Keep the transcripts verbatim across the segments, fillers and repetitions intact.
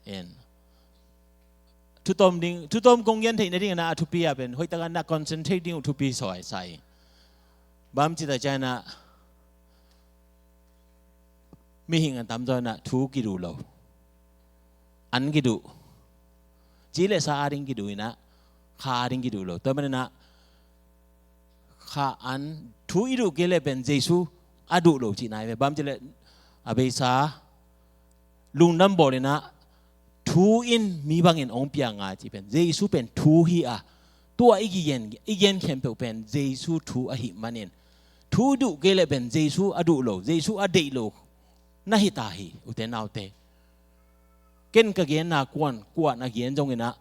En. Thutom ding, thutom kong gen theih nading inah a thupi a pen hoih takin na concentrate ding uh thupi sawi sa hi. Bang ci ta ciangin ah mihing a tamzaw inah thu kiduh lo. An kiduh. Ci le sa a ding kiduh inah kha a ding kiduh lo. Tua manin ah kha an thu i duh kei le pen Jesu a duh lo cihna hi ve. Bang ci le a beisa lungdam bawl inah thu in mi bangin hong piang a cih pen Jesu pen thu hi a, tua i kigen, i gen khempeuh pen Jesu thu ahih manin thu i duh kei le pen Jesu a duh lo, Jesu a deih lo na hi ta hi, ute naute. Ken ka genna kuan, kuan a gen zong inah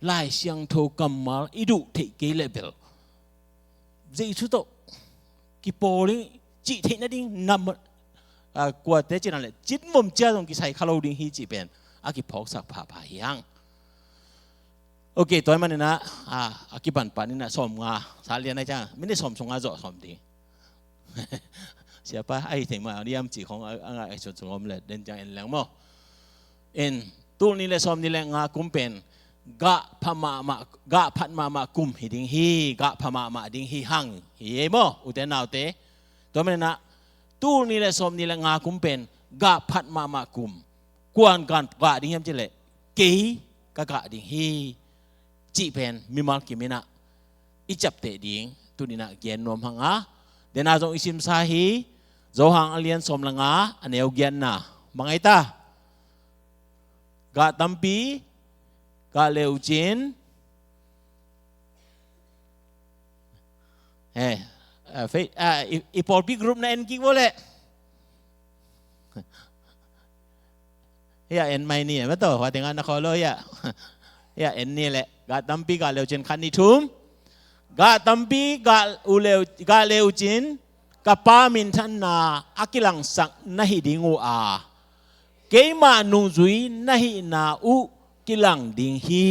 Lai Siangtho kammal i duh theih kei le bel Jesu tawh kipawl ding cih theih nading nam, a, kuate cihna le citmom cia zong kisai kha lo ding hi cih pen a kiphawksak phapha hi hang. Ok, tua manin ah, a, a kipan pan inah sawm nga sa lian a ciang minit sawm sung a zawh sawm ding. Siapa a hi thei mah a diam cih khong a, a ngai a sun sung om le den ciang en leng maw. En, tul nih le sawm nih le nga kum pen gah phat mahmah, gah phat mahmah kum hi ding hi, gah phat mahmah ding hi hang hi ei maw, ute naute. Tua manin ah tul nih le sawm nih le nga kum pen gah phat mahmah kum. Kuan gah, gah ding hiam cih leh kei ka gah ding hi cih pen mimal kim inah i ciapteh ding tuni inah gen nuam hang a, dena zong i simsa hi. Johan a lian sawm le nga a neu giatna bang ai ta? Gah tampi gah le uh cin. Eh, ah, fe-, ah, i, i pawlpi group na en kik vo leh. Hiah en mai ni, eh, maw taw, hua tengah na khawl lo hiah. Hiah en ni leh, gah tampi gah le uh cin khat nih thum. Gah tampi gah uh le uh, gah le uh cin, ka Pa minthanna a kilangsak na hi ding uh a, keima nungzui na hihna uh kilang ding hi.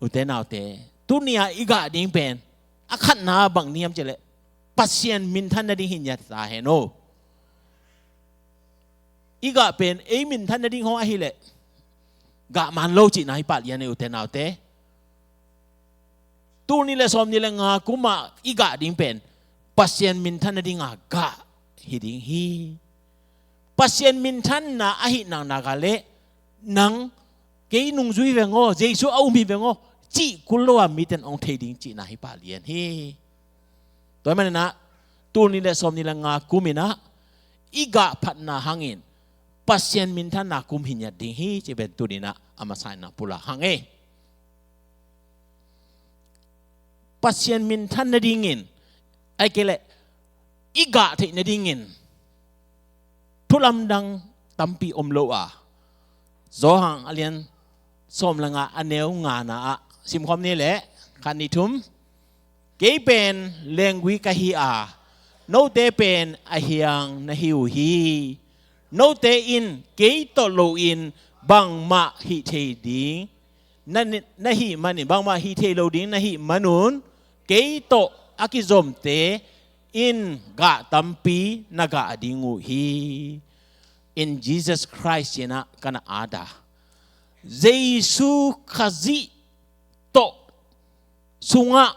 Ute naute, tuni a i gah ding pen a khatna bang ni hiam cih leh Pasian minthan nading hi ngiat sa hen aw. I gah pen ei minthan nading hong ahih leh gah man lo cihna hi pah lian ei, ute naute. Tul nih le sawm nih le nga kum a i gah ding pen Pasian minthan nading a gah hi ding hi. Pasian minthanna ahih nak nak a leh nang kei nungzui veng aw, Jesu a um hi veng aw cih kul lo a mite in hong thei ding cihna hi pah lian hi. Tua manin ah tul nih le sawm nih le nga kum inah i gah phatna hangin Pasian minthanna kum hi ngiat ding hi cih pen tuni inah a masa inah pulak hang ei. Pasian minthan nadingin, ahih kei leh i gah theih nadingin thu lamdang tampi om lo a, Johan a lian sawm le nga a neu ngana ah simkhawm ni leh, khat nih thum. Kei pen lenggui ka hi a, note pen a hiang na hi uh hi. Note in kei tawh loin bangmah hih thei ding na, na hih manin, bangmah hih thei lo ding na hih manun, kei tawh a kizomte in gah tampi na gah ding uh hi. In Jesus Christ ci-in ah ka na at a, Jesu Khazih tawh sungah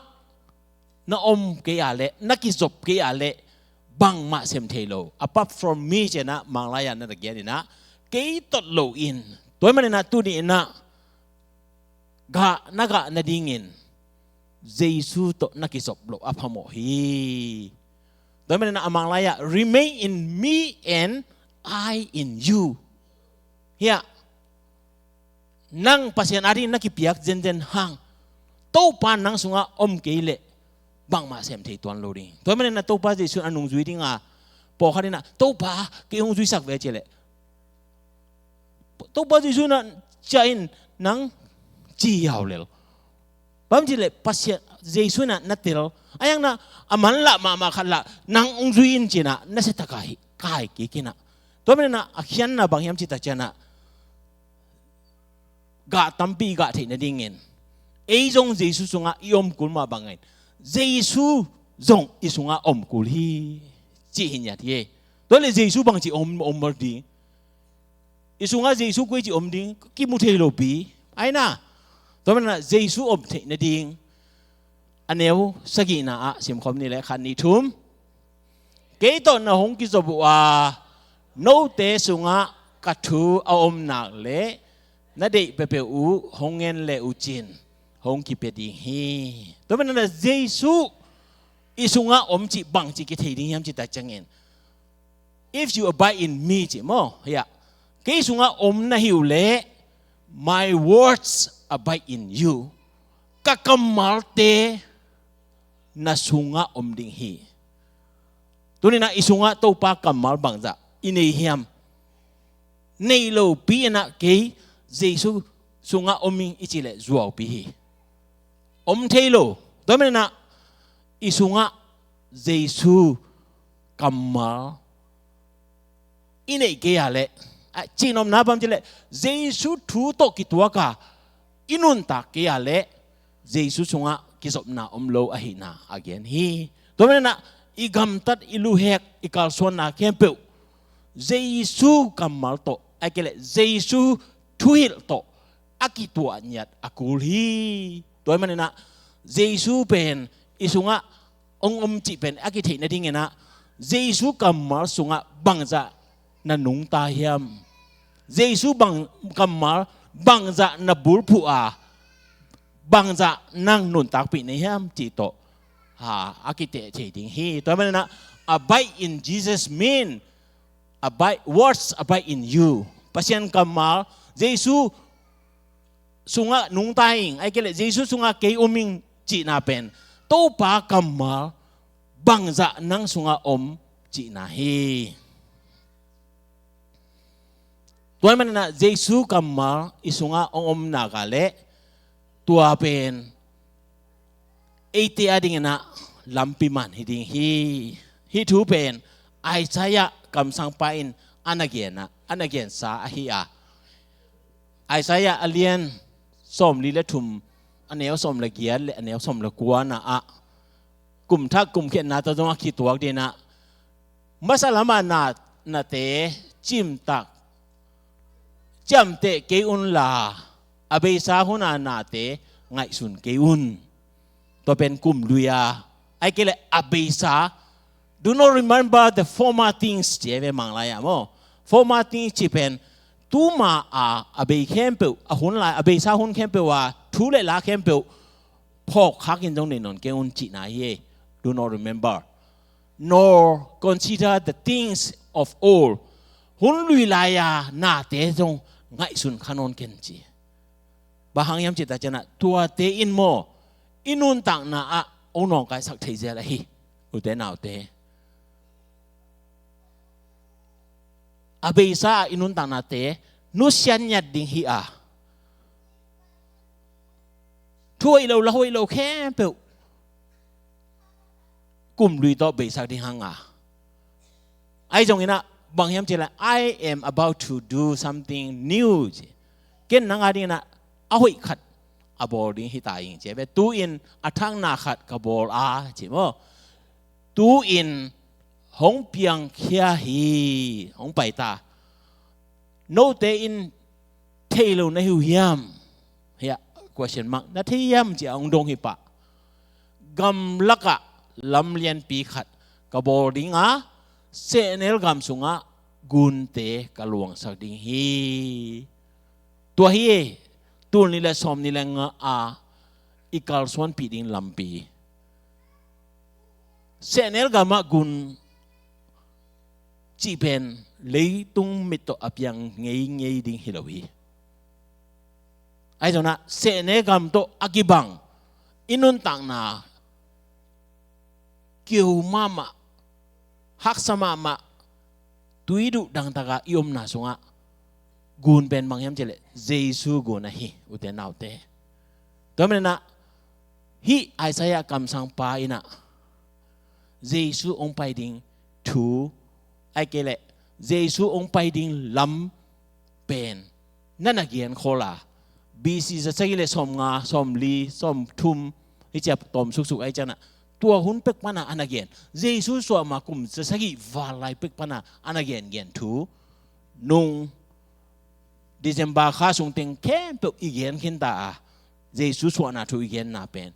na om kei a leh, na kizop kei a leh bangmah sem thei lo. Apart from me ci-in ah Manglai ah na na gen in ah, kei tawh loin. Tua ahih manin ah tuni in ah gah na gah nadingin Jesu tawh na kizop loh a phamawh hi. Tua ahih manin ah a Manglai ah, "Remain in me and I in you." Hiah nang Pasian ading na kipiak zenzen hang, Topa nang sungah om kei leh bangmah sem thei tuan lo ding. Tua ahih manin ah Topa Jesu a nungzui ding a, pawlkhat in ah, "Topa, kei hong zuisak ve," ci leh, Topa Jesu in ah, "Ciah in nang," ci hiau lel. Bang ci leh Pasian, Jesu in ah na tel a, hiang na a manlah mahmah khat lah, "Nang hong zui in," ci-in ah nasia takin kai kik in ah. Tua ahih manin ah a khiatna bang hiam cih tak ciangin ah, gah tampi i gah theih nadingin ei zong Jesu sungah i om kul mah bangin Jesu zong i sungah om kul hi, cih hi ngiat hi. Tua leh Jesu bangci om, om mawk ding? I sungah Jesu koi ci om ding kimu thei lopi. Aina, tua manah Jesu om theih nading a neu sagihna ah simkhawm ni le khat ni thum. Kei tawh na hong kizop uh a, note sungah ka thu a om nak le na deih peuhpeuh uh hong ngen le uh cin hong kipia ding hi. Tua manah Jesu i sungah om cih bang ci kithei ding hiam ci ta ciangin, if you abide in me ci maw, hiah, kei sungah om na hi uh leh, my words abide in you, ka kammalte na sungah om ding hi. Tuninah i sungah Topa kammal bangzah i nei hiam? Nei lopi inah kei Jesu sungah om ing i cih leh zuaupi hi. Om thei lo. Tua manah i sungah Jesu kammal i neih kei a leh, a, cihnopna bang ci leh, Jesu thu tawh kituak a i nuntak kei a leh Jesu sungah kizopna om lo ahihna a gen hi. Tua manah i gamtat, i luhek, i kalsuanna khempeuh Jesu kammal tawh, ahih kei leh Jesu thuhilh tawh a kituah ngiat a kul hi. Tua hi maninah Jesu pen i sungah hong om cih pen a kitheih nadinginah Jesu kammal sungah bangzah na nungta hiam? Jesu bang, kammal bangzah na bulphuh a, bangzah nang nuntakpih na hiam cih tawh, ha, a kiteh thei ding hi. Tua maninah abide in Jesus mean abide, words abide in you. Pasian kammal Jesu sungah nungta ing, ahih kei leh Jesu sungah kei om ing cihna pen Topa kammal bangzah nang sungah om cihna hi. Tua hi maninah Jesu kammal i sungah hong om nak a leh tua pen eite a dinginah lampi man hi ding hi. Hih thu pen Isaiah kamsangpa in a na genah, a na gensa ahi a, Isaiah a lian sawmli le thum, a neu sawm le giat le a neu sawm le kuana ah, kum thak kum khiatna tawh zong a kituak dinah, masa lamah na, nate cimtak, ciamteh kei unla, a beisa huna nate ngaihsun kei un. Tua pen kum lui a, ahih kei leh a beisa. Do not remember the former things, ci ve Manglai ah maw. Former things cih pen tuma a, a bei khempeuh, a hun lai, a beisa hun khempeuh a thu le la khempeuh phawk khakin zong nei nawn kei un cihna hi. Do not remember nor consider the things of old. Hun lui lai-a nate zong ngaihsun kha nawn ken ci. Bang hang hiam cih ta cianah tuate in maw i nuntakna ah hong nawngkaisak thei zel ahi, ute naute. A beisa ah i nuntaknate nusiat ngiat ding hi a, thu hoih lo, la hoih lo khempeuh kum lui tawh beisak ding hang a. Ahi zonginah bang hiam cih leh, I am about to do something new ci. Ken nang a dinginah a hoih khat a bawl ding hi ta ing ci ve. Tu-in a thakna khat ka bawl a ci maw. Tu-in hong piangkhia hi, hong pai ta. Note in thei lo na hi uh hiam? Hiah question mark. Na thei hiam ci-a hong dong hi pah. Gamlakah lam lianpi khat ka bawl ding a, sehnel gam sungah gunte ka luangsak ding hi. Tua hi, tul nih le sawmnih le nga a i kalsuanpih ding lampi. Sehnel gamah gun cih pen leitung mit tawh a piang ngeingei ding hi lo hi. Ahi zonah sehnel gam tawh a kibang i nuntakna keu mahmah, haksa mahmah, tuiduh dangtakah i omna sungah gun pen bang hiam cih leh Jesu gun ahi, ute naute. Tua maninah hih Isaiah kamsangpa innah Jesu hong pai ding thu, ahih kei leh Jesu hong pai ding lam pen na na gen khol a, B C za sagih le sawmnga, sawmli, sawmthum, hih ciah tawm suksuk ahih cianah tua hun pek pana a na gen, Jesu suahma kum za sagih val lai pek pana a na gengen thu nung December kha sung teng khempeuh i gen khinta a, Jesu suahna thu i genna pen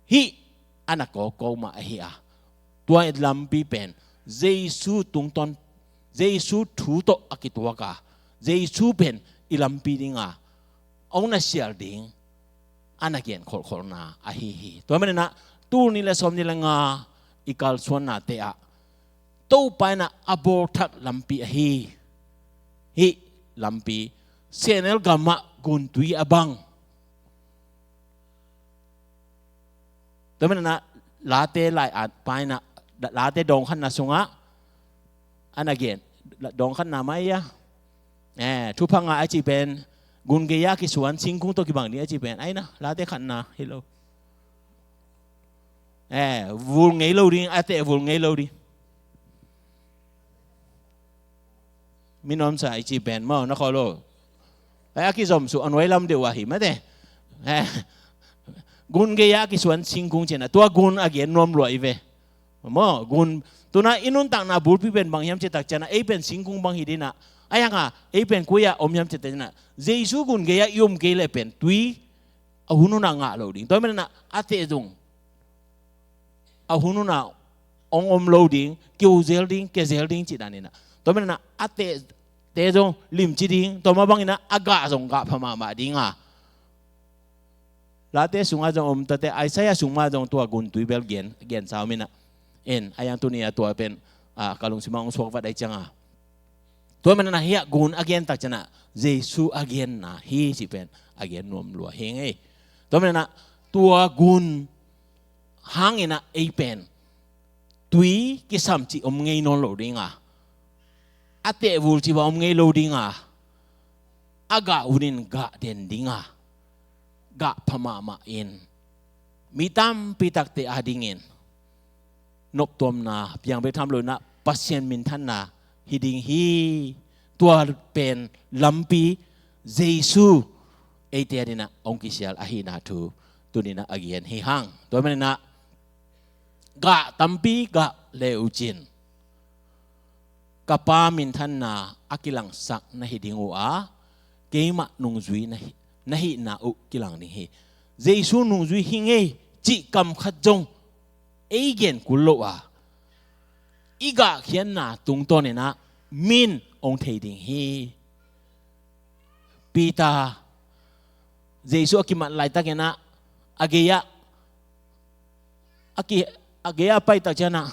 hih a na kawkko mah ahi a, tua lampi pen Jesu tungtawn, Jesu thu tawh a kituak a, Jesu pen i lampi dinga hong na sial ding a na gen kholhkholhna ahi hi. Tua maninah tul nih le sawm nih le nga i kalsuannate ah Topa inah a bawlthak lampi ahi hih lampi, Senel gamah guntui a bang. Tua maninah Late lai-at pa inah, Late dawngkhatna sungah a na gen, dawngkhatna mai a, eh, thupha ngah a cih pen gun gei-a kisuan singkung tawh kibang ding a cih pen ai na, Late khatna hi lo. Eh, vul ngei lo ding, a teh vul ngei lo ding. Min omsa i cih pen maw, na khawl lo. Ai, a kizom suh a nuai lam deuh ahi mate. Eh, gun gei-a kisuan singkung cihna, tua gun a gen nuam lua i ve. Maw, gun, tuna i nuntakna bulpi pen bang hiam cih tak ciangah, ei pen singkung bang hi dinah, ai hanga ei pen koi-ah om hiam cih tak ciangah, Jesu gun gei-ah i om kei leh pen tui a hun hunah ngah lo ding. Tua maninah a teh zong a hun hunah hong om lo ding, kiho zel ding, kia zel ding cih daninah. Tua maninah a teh, teh zong limci ding, tua mah banginah a gah zong gah pha mahmah dinga. Late sungah zong om tate, Isaiah sung mah zong tua guntui bel gen, gen sau minah. En, a yang tuni a tua pen, a, ka lungsimah hong suak vat ai cianga. Tua maninah hiah gun a gen tak cianah Jesu a genna hi cih pen a gen nuam lua hi ngei. Tua maninah tua gun hanginah ei pen tui kisam cih om ngei nawn lo dinga, a tehvul cih bang om ngei lo dinga, a gah hunin gah den dinga, gah pha mahmah in mi tampi takte adingin noptuamna piang bek tham loinah Pasian minthanna hi ding hi. Tua pen lampi Jesu eite adinah hong kisial ahihna thu tuninah a gen hi hang. Tua maninah gah tampi gah le uh cin ka Pa minthanna a kilangsak na hi ding uh a, keimah nungzui na hi, na hihna uh kilang ding hi. Jesu nungzui hi ngei cih kam khat zong ei gen kul lo a, i gahkhiatna tungtawninah min hong thei ding hi. Peter, Jesu a kimat laitakinah a gei-ah a ki, a gei-ah a pai tak cianah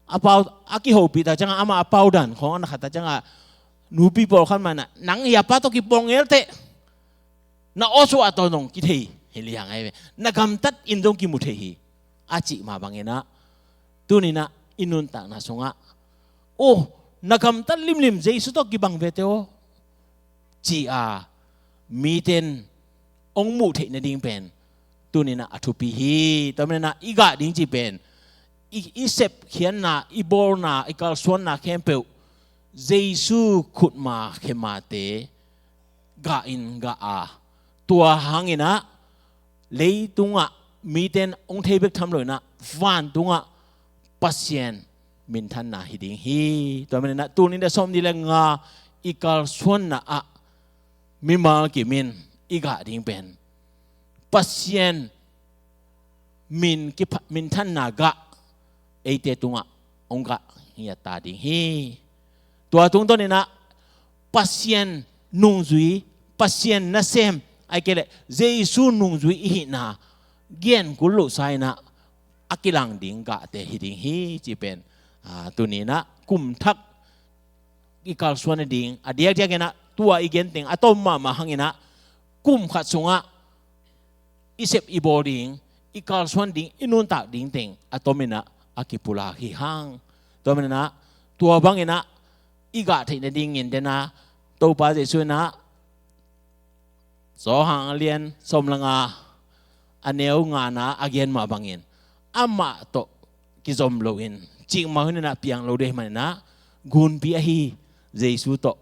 a pau, a kihopih tak ciangah amah a pau dan khawng a na khat tak ciangah nupi pawlkhat manah, nang hi a pa tawh kipawl ngelte, na awsuah tawh nong kithei hi liang ai ve, na gamtat in zong kimu thei hi a cih mah banginah tuninah i nuntakna sungah, oh, na gamtat limlim Jesu tawh kibang vete aw, ci-a miten hong muh theih nading pen tuninah a thupi hi. Tua maninah i gah ding cih pen i, i sepkhiatna, i bawlna, i kalsuanna khempeuh Jesu khutma khemate gah in gah a, tua hanginah leitungah miten hong thei bek tham loinah vantungah Pasian minthanna hi ding hi. Tua maninah tul nih le sawm nih le nga i kalsuanna ah mimal kimin i gah ding pen Pasian min kipha, minthanna gah eite tungah hong gah ngiat ta ding hi. Tua tungtawninah Pasian nungzui, Pasian nasem, ai kei leh Jesu nungzui i hihna gen kul lohsa inah a kilang ding gahte hi ding hi cih pen, a, tuninah kum thak i kalsuan nading a diakdiakinah tua i genteng a tom mahmah hanginah kum khat sungah i sep i bawl ding, i kalsuan ding, i nuntak dingteng a tominah a kipulak hi hang. Tua maninah tua banginah i gah theih nadingin dena Topa Jesu inah Johan a lian sawm le nga a neu ngana a gen mah bangin amah tawh kizom loin cikmah huninah piang lo dei maninah gunpi ahi Jesu tawh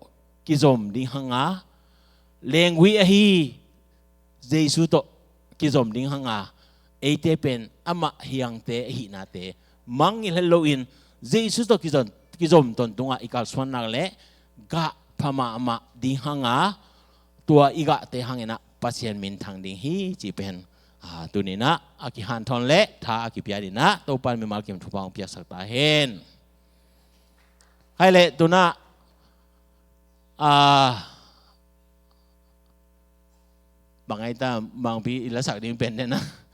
kizom ding hanga, lenggui ahi Jesu tawh kizom ding hanga, eite pen amah hiangte ahihnate mangngilh het loin Jesu tawh kizom, kizom tawntungah i kalsuan nak leh gah pha mahmah ding hang a, tua i gahte hangin ah Pasian minthang ding hi cih pen, a, tuni-in ah a kihanthawn leh tha a kipia dingin ah Topa'n mimal kim thupha hong piaksak ta hen. Hai leh tu-in ah, a, bang ai ta, bangpi i lasak ding pen den ah.